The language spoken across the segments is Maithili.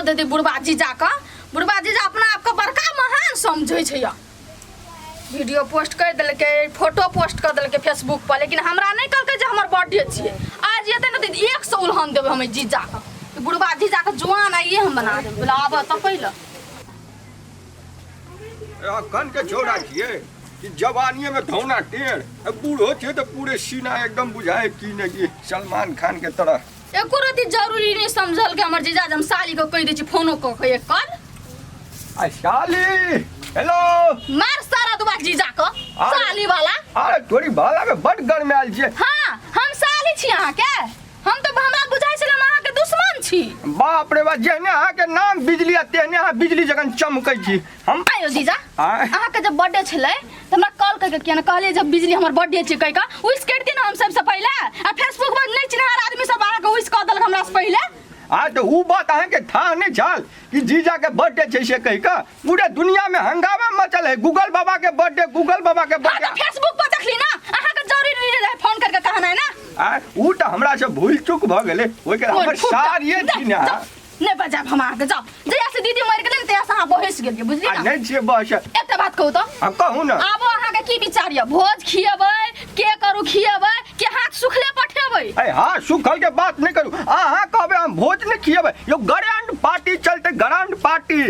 जवाब दे दे बुढ़बा जीजा का। बुढ़बा जीजा अपना आपके बड़का महान समझै छै। या वीडियो पोस्ट कर देलकै, फोटो पोस्ट कर देलकै फेसबुक पर, लेकिन हमरा नहि कहलकै जे हमर बर्थडे छियै। आज एतै ने तऽ 100 उल्हन देबै हम जीजा के। बुढ़बा जीजा के जुआन आइए हम बना देबै। बोला आबऽ तऽ पहिले। अखन के छौड़ा छियै कि जवानिए में धौना टेढ़, आ बूढ़ो छै तऽ पूरे सीना एकदम बुझाए की ने की सलमान खान के तरह। एको रति जरूरी नहीं समझल के हमर जीजा जे हम साली के कहि दै छी फोनो कऽ के एक कॉल। आ साली हेलो। मार सारा दुबा जीजा के साली वाला। अरे तोरी भाला में बड गरमायल छियै। हाँ हम साली छी अहाँ के, हम तो हमरा बुझाइ छल हम अहाँ के दुश्मन छी। बाप रे बाप, जेहने अहाँ के नाम बिजली आ तेहने अहाँ बिजली जखन चमकै छी। हम आयो जीजा, आँय? अहाँ के जब बर्थडे छलै त हमरा कॉल करके किया ने कहलियै जब बिजली हमर बर्थडे छै कहि के विश करि दियै ने हम सबसे पहिले। आ फेसबुक पर नहि चिन्हार आदमी सब अहाँ के विश कऽ देलक हमरा से पहिले। आ तऽ उ बात अहाँ के थाह नहि छल कि जीजा के बर्थडे छै से कहि के पूरे दुनिया में हंगामा मचल है, गूगल बाबा के बर्थडे, गूगल बाबा के हाँ, बर्थडे। तो फेसबुक पर देखली ना, अहाँ के जरूरी नहीं रहे फोन करके कहना है ना। आ उ तऽ हमरा से भूल चूक भऽ गेलै, ओहि के हमर फूट सारिये छी ने। जाओ, नहीं बजाब हम अहाँके, जाओ। जहिया से दीदी मरि गेलै ने तहिया से अहाँ बहसि गेलियै, बुझलियै आ ना? नहि छियै बस। एकटा बात कहू तऽ। आ कहू ने। आबो अहाँके की विचार यऽ, भोज खियेबै के करू खियेबै के हाथ सुखले पठेबै? अरे हाथ सुखल के बात नहीं करू, अहाँ कहबै हम भोज नहीं खियेबै, यो ग्रैंड पार्टी चलते, ग्रैंड पार्टी।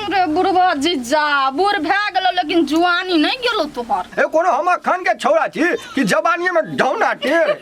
रे बुढ़बा जीजा, बूढ़ भए गेलो लेकिन जुआनी नहीं गेलो तोहर। ए कोनो हम अखन के छौड़ा छी कि जवानी में ढौना टेर।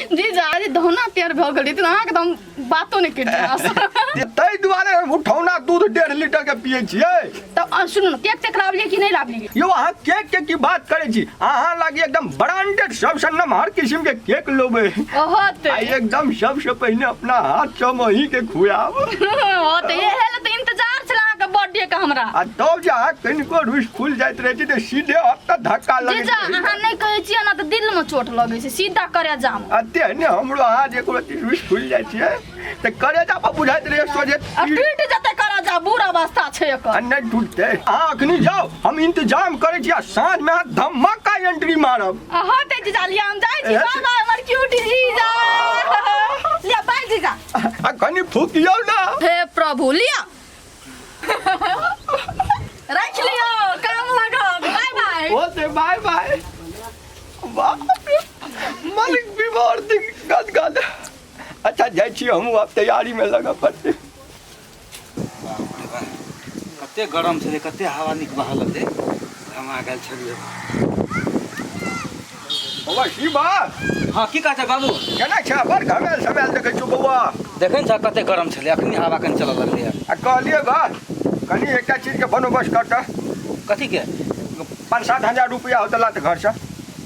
जीजा अरे धौना टेर भऽ गेली तऽ अहाँके तऽ हम बातो नहि करि। ताहि दुआरे हम उठौना दूध 1.5 लीटर के पियै छियै। तऽ सुनू ने, केक तेक लाबलियै कि नहि लाबलियै? यौ अहाँ केक के की बात करै छी, अहाँ लागी एकदम ब्रांडेड सबसँ नमहर किस्म के केक लेबै। ओहो ते आ एकदम सबसँ पहिने अपना हाथ सँ हम अहीं के खुआब। ओ तऽ इहे लए तऽ इंतजार छल अहाँके बर्थडे के हमरा। आ तब जे अहाँ कनिको रुसि खुलि जाइत रहै छी तऽ सीधे ओतऽ धक्का लगैत जीजा रहै। अहाँ नहि कहै छियै ने तऽ दिल मे चोट लगै छै, सीधा करे जाम। आ तेहने हमरो अहाँ जे एको रत्ती रुसि खुलि जाइ छियै तऽ करेजा पर बुझाइत रहै सोझे आ टूटि जेतै करेजा, बुढ़ अवस्था छै एकर। आ नहि टूटतै, अहाँ अखनी जाउ हम इंतजाम करै छी आ साँझ मे अहाँ धमाका एंट्री मारब। आ होतै जीजा, लिअ हम जाइ छी। ए, बाय बाय हमर क्यूट जीजा, लिअ बाय जीजा। आ कनि फूकियौ ने। हे प्रभु, लिअ राखि लियौ, काम लागत। बाय बाय। होतै, बाय बाय। बाप रे, मन विभोर गद गद। अच्छा जाइ छी हमहूँ आब तैयारी में लगऽ पड़तै। बाप रे बा, कते गरम छलै, कते हवा नीक बहऽ लगलै, घमा गेल छलियै। बौआ शिवा। हाँ की कहै छै बाबू? केना छै? बड़ घमायल समायल देखै छियौ बौआ। देखै ने छह कते गरम छलै, अखनी हवा कनि चलऽ लगलै। आ कहलियै बा कनि एकटा चीजके बन्दोबस्त कर तऽ। कथी के? 5-7 हजार रुपया होतै ला तऽ घरसँ।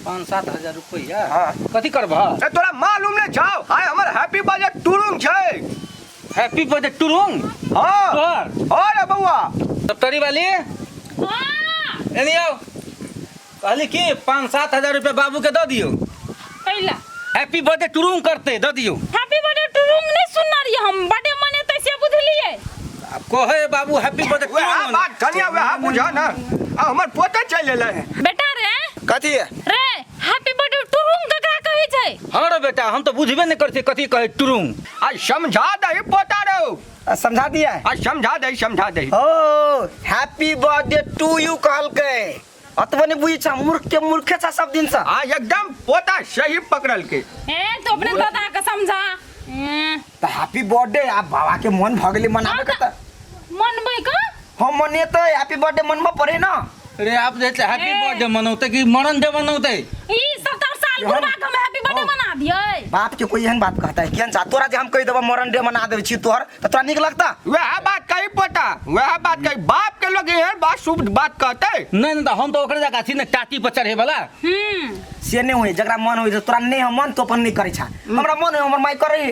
5-7 हजार रुपया? हाँ। कथी करबह? ए तोरा मालूम नहीं छौ, आइ हमर हैप्पी बर्थडे टुरुंग छै। हैप्पी बर्थडे टुरुंग? हाँ। तोहर? हाँ रे बौआ। सप्तरी वाली एनी आओ। कहली कि 5-7 हजार रुपया बाबू के दऽ दियौ। कैला? हैप्पी बर्थडे टुरुंग करते दऽ दियौ। हैप्पी बर्थडे टुरुंग नहीं सुनना रहियै हम, बर्थडे मनेतै से बुझलियै। आब कहै बाबू हैप्पी बर्थडे वएह टुरुंग। बात कनिया वएह बुझऽ ने, आ हमर पोते चलि एलै। बेटा रे। कथी? रे हैप्पी बर्थडे टुरुंग ककरा कहै छै? हाँ रे बेटा, हम तऽ बुझबे नहि करै छियै कथी कहै टुरुंग। आ समझा दही पोता रौ। आ, समझा दिया? आ समझा दही, समझा दही। ओ हैप्पी बर्थडे टू यू कहलकै, अतबो नहि बुझै छह, मूर्ख के मूर्खे छह सब दिन से। आ एकदम पोता सही पकड़लकै। ए तो अपने दादा के समझा। ए। तऽ हैप्पी बर्थडे आ बाबा के मन भऽ गेलै मनाबे के तऽ मनबै का? हम मनेतै, हैप्पी बर्थडे मनबऽ पड़े ना। रे आप जे छै हैप्पी ए। बर्थडे मनौतै कि मरण डे मनौतै? ई 70 साल बुढ़बा के हम हैप्पी बर्थडे मना दियै। बाप के कोई एहन बात कहता है केहन सा तोरा जे हम कहि देबऽ मरण डे मना देबै छी तोहर तऽ तोरा नीक लगता? वएह बात कही पोता, वएह बात कही, बाप के लोग एहन बात शुभ बात कहतै। नहि नहि तऽ हम तऽ ओकरे जकाँ छी ने टाटी पर चढ़े वाला। से नहि होइ, जकरा मन होइ तोरा नहि हम मन तो अपन नहि करै छा, हमरा मन होइ हमर माय करै।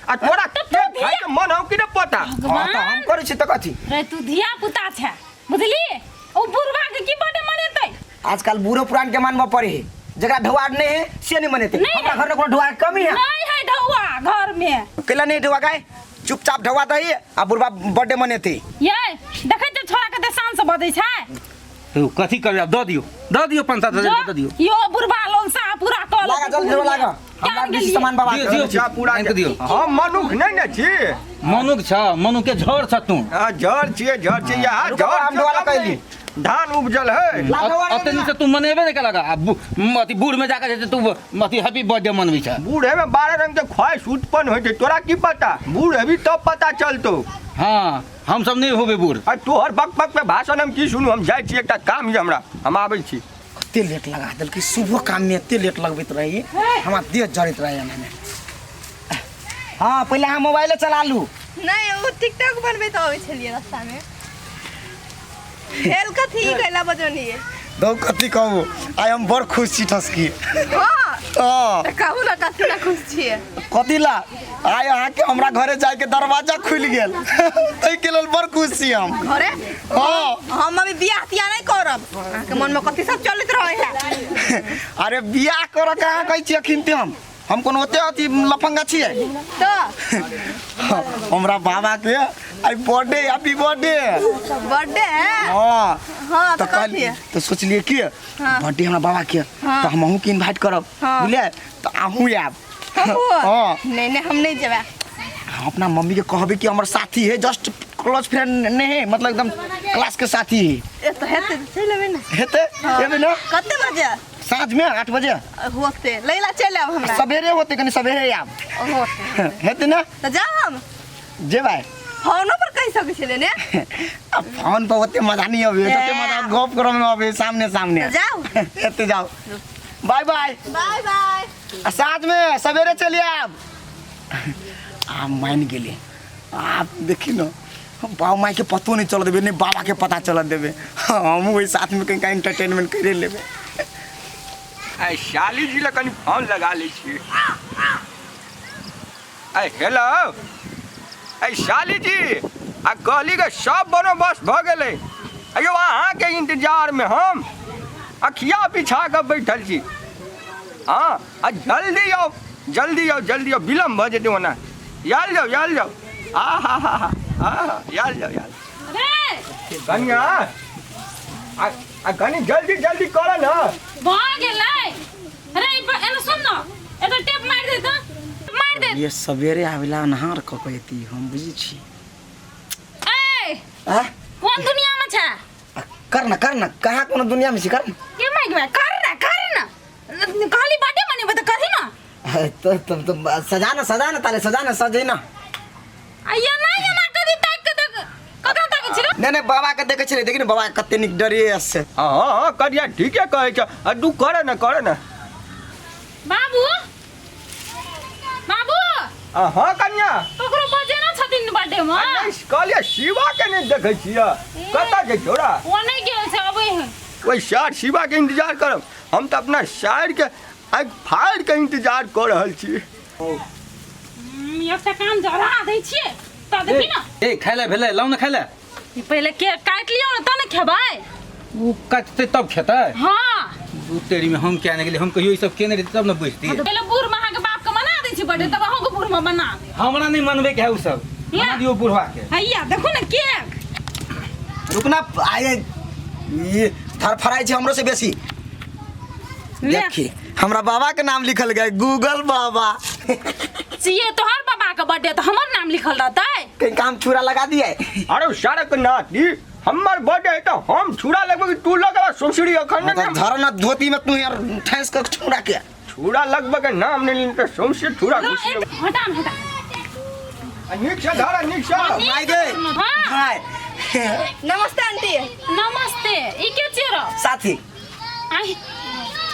आ तोरा तऽ तू के खाय के मन हौ कि नहि पोता? हाँ, तऽ हम करै छी तऽ कथी? रे तू धिया पुता छै बुझली, ओ बुढ़बा के की बर्थडे मनेतै? आजकल बूढ़ो पुरान के मानबऽ पड़े है, जकरा ढौआ नहीं है से नहीं मनेतै। नहीं हमरा है। घर में कोनो ढौआ के कमी है? नहीं है ढौआ घर में। कैला नहीं ढौआ गाय? चुपचाप ढौआ दही आ बुढ़बा बर्थडे मनेतै। ये देखै छियै छोड़ा कते शान से बजै छै। यौ, कथी करबै आब? दऽ दियौ, दऽ दियौ 5-7 हजार रुपया दऽ दियौ। यो बुढ़बा लोन सा पूरा कऽ लागा जल्दी ढौआ लागा। हमरा बेसी सामान बाबा दियौ, के दियौ। जा पूरा आनि कऽ दियौ। हम मनुख नहि ने छी। मनुख छ, मनुख के झोर छ तू। हाँ, जड़ छियै, जड़ छियै यहाँ, रुको, जड़ हम छियै दोबारा तब कैली। ने धान उपजल है। अते नीचे तू मनेबे नहीं कलक आ अथी बूढ़ में जाकर जे तू अथी हैप्पी बर्थडे मनबै छ। बूढ़े में 12 रंग के ख्वाहिश उत्पन्न होइ छै, तोरा की पता? बूढ़ हेबी तब पता चलतो। हाँ, हम सब नहीं होबे बूढ़। आ तोहर बक बक पे भाषण हम की सुनू? हम जाइ छी, एकटा काम यऽ हमरा, हम आबै छी। कते लेट लगा देलकै सुबह काम में, एते लेट लगबैत रही, हमरा देह जरैत रहे एना में। हाँ, पहिले अहाँ मोबाइले चला लू। नहीं, वो टिकटॉक बनबैत अबै छलियै रास्ता में। भेल कथी कैला बजौनिए? दौ कथी कहू, आइ हम बड़ खुश छी ठसकी। हाँ। हाँ। तऽ कहू ने कथी ला खुश छियै? कथी ला? आइ अहाँके हमरा घरे जाइके दरवाजा खुलि गेल, ताहिके लेल बड़ खुश छी हम। घरे? हाँ। हम अभी बियाह तियाह नहि करब। अहाँके मनमे कथी सब चलैत रहै है? अरे बियाह करऽ के अहाँ कहै छी अखन ते हम कोनो ओते अथी लफंगा छियै? तऽ हमरा बाबा के आइ बर्थडे, हैप्पी बर्थडे। बर्थडे है? हाँ। हाँ, तऽ तऽ कथी? कहली तऽ सोचलियै कि हाँ। बर्थडे हमरा बाबा के, हाँ। तऽ हम अहूँ के इन्वाइट करब। हाँ। बुझलियै? तऽ अहूँ आयब। हमहूँ? हाँ। नहीं नहीं, हम नहीं जेबै। हम अपना मम्मी के कहबै कि हमर साथी है, जस्ट क्लोज फ्रेंड नहीं है, मतलब एकदम क्लास के साथी है। ए तऽ हेतै तऽ चलि एबै ने। हेतै? हाँ। एबै ने? कते बजे? साँझ में 8 बजे। होते लैला चलि आयब हमरा। सवेरे होते, कनी सवेरे आयब। होते। हेतै ने? तऽ जाउ हम। जेबै। फोनो पर कहि सकै छलियै ने? आ फोन पर ओते मजा नहीं अबे, जते मजा गप करऽ में अबे सामने सामने। तऽ जाउ। एते जाउ। Bye bye. Bye bye. आ साँझ में सवेरे चलि आयब। आ मान गेली। आब देखी न, हम बाबा माई के पतो नहीं चल देबे, नहीं बाबा के पता चल देबे। हमहूँ ओहि साथ में कहीं एंटरटेनमेंट करे लेबे। आइ साली जी लए कनि फोन लगा लै छी। आइ हेलो, आइ साली जी, आ कहली के सब बंदोबस्त भऽ गेलै। अयौ अहाँके इंतजार में हम अखिया बिछा कऽ बैठल छी। हाँ, आ जल्दी आउ, जल्दी आउ, जल्दी आउ, विलम्ब भऽ जेतै ओना। आयल जाउ, आयल जाउ, आ हा हा हा हा, आयल जाउ, आयल। रे कनिया, आ आ कनि जल्दी जल्दी कर न। भऽ गेलै। अरे ई पर एना सुन न, एतऽ टेप मारि दे तऽ मारि दे। ये सवेरे आवेला अन्हार कऽ के एती, हम बुझै छी। ए आ? कोन दुनिया में छै? आ, कर न, कर न, कहाँ कोनो दुनिया में छी, कर न। के माइक भाई, कर न, कर न, कहली बर्थडे मनेबै तऽ करही न। तो तब तो सजा ना, सजा ना, ताले सजा ना, सजे ना। आ ये ना, ये ना कदी ताक के देख, ककरा ताकै छी रे? नहीं नहीं, बाबा के देखे छलै, देखी ने बाबा के कते नीक ड्रेस। हाँ हाँ हाँ, करिया ठीके कहै छ। आ तू कर न, कर न। बाबू, बाबू। आ, हाँ कनिया। ककरो बजेना छथिन बर्थडे में? आ, नहीं कहलियै शिवा के नहि देखै छियै, कतऽ छै छोरा? ओ नहि गेल छै, अबै है। ओहि सार शिवा के इंतजार करब हम तऽ अपना सार के आँखि फाड़ि के इंतजार कऽ रहल छी। एकटा काम जरा दै छियै तऽ देखी ना। ए खाय ले भेलै, लाउ ने खाय ले। ई पहिले केक काटि लियौ ने तब ने खेबै। उ काटतै तब खेतै? हाँ। दू तेरी में हम किया नहि गेलियै, हम कहियो ई सब केने रहियै तब ने बुझतियै। हाँ, तऽ पहिले बूढ़ में अहाँके बाप के मना दै छी बर्थडे, तब अहूँके बूढ़ में मना देब। हमरा नहि मनबै के है उ सब, या। मना दियौ बूढ़वा के। हैया देखू ने केक। रुकना, आये ये थरफराइ छै हमरो से बेसी। ले। देखी हमरा बाबा के नाम लिखल गए गूगल बाबा। चिये तोहर बाबा के बर्थडे तऽ हमर नाम लिखल रहतै। कहीं काम छुरा लगा दिए। अरे सारक नाती, हमर बर्थडे है तऽ हम छुरा लगबै कि तू लगबा ससुरी अखन? हाँ, तऽ धर ना धोती में तू यार ठैस के छुरा के। छुरा लगबै के नाम नहि लेने तऽ सौंसे छुरा लो, घुसि एक हटा न, हटा। आ नीक से धर, नीक से। माय गे। हाँ। हाय। नमस्ते आंटी। नमस्ते। ई के छियै रो? साथी। आई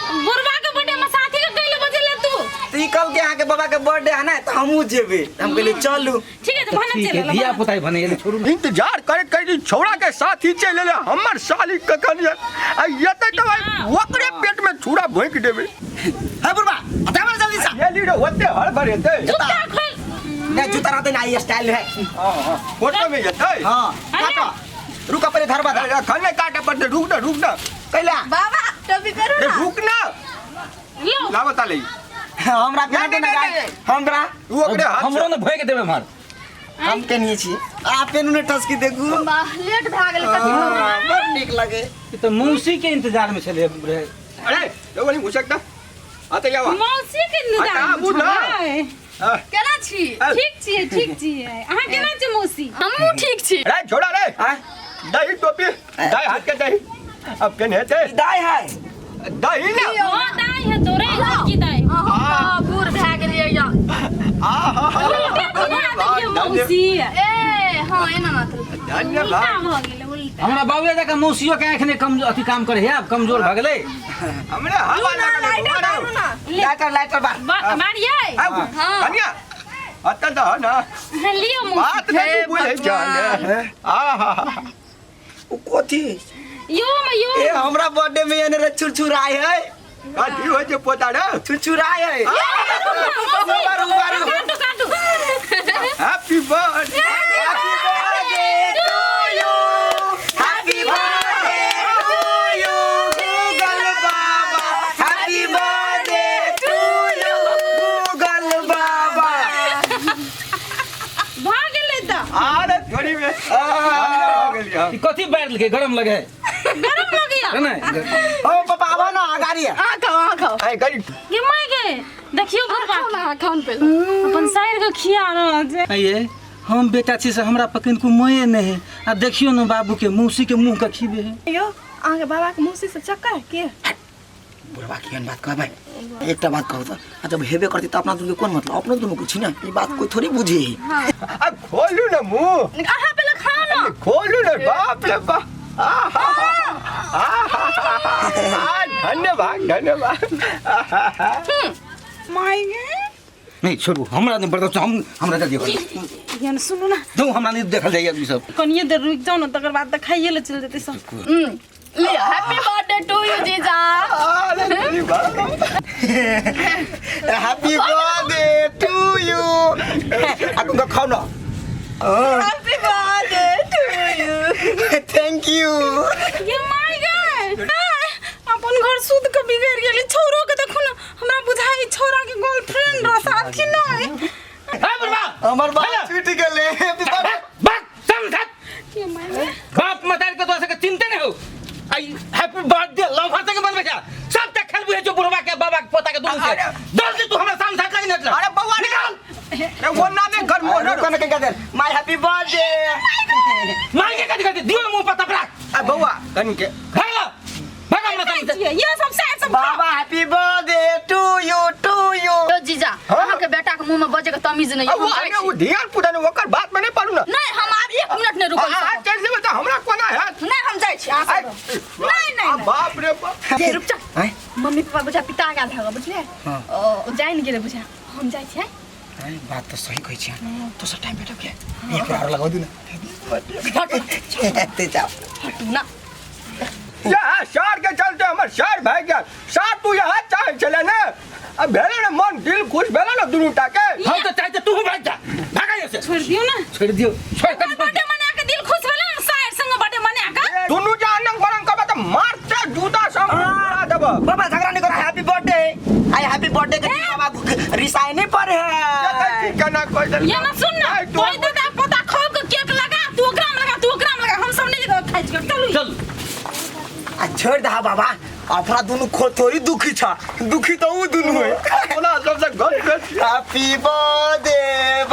बुढ़वा के बर्थडे में साथी के कैले बजेले तू? तो ई कल के अहाँ के बाबा के बर्थडे है ना, तो हमहूँ जेबे, हम कहलिए चलू। ठीक है, तो भने ठीक चलि है, एलै, धिया भने। पुता भने एलै, छोड़ू ने। इंतजार करे करे छौड़ा के साथी चलि एलै, हमर साली कखन आयत? आ एतै तऽ भाई ओकरे पेट में छुरा भोंकि देबै। हे बुढ़बा, हटाबे ना जल्दी से। ये ली रे, ओते हड़बड़ हेतै। जूता खोल। नहीं, जूता रहते ना, ये स्टाइल है। हाँ, हाँ, फोटो में जेतै। हाँ, अरे। काटो। रुक पहिले धरबा दे। अरे, अखन नहि काटऽ पड़तै, रुक ना, रुक ना। कैला? बाबा टोपी करू रे, ना। रुक ना। लो। लाबऽ ताले। हमरा नहीं, पेन नहीं, ना, नहीं, हमरा। उ ओकरे हाथ से। हमरो ने भोंकि देबै मार। हम केनिए छी। आ पेन ने टसकी देखू। वाह, लेट भए गेल कथी। हाँ, बड़ नीक लगे। ई तऽ मौसी के इंतजार में छलै रे। अरे, यो बनी घुसक त। अते जावा मौसी के अच्छा, आबू ना। निदान केना छी ठीक छियै, ठीक छियै। अहाँ केना छी मौसी? हमहूँ ठीक छी। रे छोड़ा रे, आँय? दही टोपी दाई हाथ के दही अब केने हेतै? दाइ है दही ने। हां, दाइ है तोरे की दाइ? अहाँ तऽ बूढ़ भए गेलियै या। आहा, उल्टा बना देलियै मौसी। ए हाँ, एना ना तऽ धन्यवाद। उल्टा भऽ गेलै, उल्टा। हमरा बाबू जाके मौसियो के आँखि नहि कम अथी काम करे है, आब कमजोर भऽ गेलै। हमरे हवा लगल है, लाइटर घुमा बारू ना। लाइटर लाइटर बार मारियै। आउ, कनिया अतऽ दह ना। लियौ मौसी। बात नहि हे तू बुझै भगवान। छह। आहा, ओ कथी? यो में यो। ए हमरा बर्थडे में एने रे छुरछुराय है। कथी होइ छै पोता रे? छुरछुराय है। बारू बारू। काटू काटू। Happy birthday, happy birthday to you, happy birthday to you Google Baba, happy birthday to you Google बाबा। भऽ गेलै तऽ। आरे थोड़ी में हो गेलियै हम। ई कथी बारि देलकै? गरम लगे है। गरम लगैया। है नहि? ओ पापा आबो ना गाड़ी है। अहाँ खाओ, अहाँ खाओ। आइ गरी। गे माय गे, देखियौ बुढ़बा खाओ ना, अहाँ खाओ ने पहिले। अपन साइर के खिया रहल छै। आइये हम बेटा छी से हमरा पकनि को मोये नहि है, आ देखियौ ने बाबू के मौसी के मुँह के खीबे है। यौ, अहाँके बाबा के मौसी से चक्कर के बुढ़वा केहन बात कहबै? एकटा बात कहू तऽ, आ जब हेबे करतै तऽ अपना दुनू के कोन मतलब? अपनो दुनू के छी ने, ई बात कोई थोड़ी बुझे है। आ खोलू ने मुँह। अहाँ पहिले खाओ ना। खोलू ने, बाप रे बाप। आहा, आहा, आ धन्यवाद धन्यवाद। आहा। माय गे। नहीं छोड़ू, हमरा नहीं बर्दाश्त, हम हमरा जल्दी करू। ये सुनू ना। दू हमरा नहीं देखल जाइए आदमी सब। कनिये देर रुकि जाउ ने, तकर बाद तऽ खाइए लए चलि जेतै सब। लिअ, हैप्पी बर्थडे टू यू जीजा। अरे थोड़ी बात। Happy birthday to you. आ तुम खाओ ना। Happy birthday to you. Thank you. ये my गे, अपन घर सुध के बिगड़ गेलै। छौरो के देखू ने, हमरा बुझाइ छौरा के गर्लफ्रेंड रह साथी नहि। है बुढ़वा, हमर बात छूट गेलै। Happy birthday. बाप समझ। ये my गे। बाप मतार के तोरा सबके चिंते नहीं हो। आई हैप्पी बर्थडे लव हर के बनबै छ सब तक खेलबू है जो बुढ़वा के बाबा के पोता के दुनू के। जल्दी तू हमरा सामने लगी नटल। अरे बौआ निकाल। अरे वो ना में घर मोहर। रुको ना, कहीं देर। My happy birthday. मार के कथी करती दियो मुंह पर तपरा। आ बौआ कन के भागो भागो हमरा सामने से। ये सब साइड सब। बाबा happy birthday to you, to you. यौ जीजा, अहाँके बेटा के मुंह में बजे के तमीज नहीं। आ वो अरे वो ध्यान पुरा ने ओकर बात में नहीं पड़ू ना। नहीं, हम आब 1 मिनट नहीं रुकल आ सकब। चल जेबै तऽ हमरा कोना हैत? नहीं, हम जाइ छी अहाँ सब। नहीं नहीं आ बाप रे बाप। ए, रुक जा। आँय? मम्मी पापा बुझा पिता गेल है, बुझलियै? ओ जानि गेलै बुझा, हम जाइ छियै। आँय, बात तऽ सही कहै छियै। तो सब टाइम भेटब के एक बेर आरो लगाओ दू ना। ते जाओ। हटू ना। यहाँ सार के चलते हमर सार भए गेल। सार तू यहाँ चाहै छले ने, आ भेलै ने मन दिल खुश भेलै ने दुनू टा के। हम तऽ चाहै तू भाग जा, भागा यहाँ से। छोड़ि दियौ ने। छोड़ि दियौ, छोड़ कथी बर्थडे मना के दिल खुश भेलै ने साइर संग बर्थडे मना के। दुनू जा अनंग बरंग करबै तऽ मारते जूता सब उड़ा देबऽ। बाबा झगड़ा नहीं करो, हैप्पी बर्थडे। आई हैप्पी बर्थडे के बाबा रिसाई नहीं पड़े देखै है। छी केना कहि देलकै। ये ना सुन ना, आइ तू कोई दादा पोता खोल के केक लगा, तू ओकरा में लगा, तू ओकरा में लगा, हम सब नहीं खाइ छियै। चलू चल। आ छोड़ दहा बाबा, अपना दुनू खो थोड़ी दुखी छा, दुखी तो ऊ दुनू है। अपना सबसे घर घर। Happy birthday.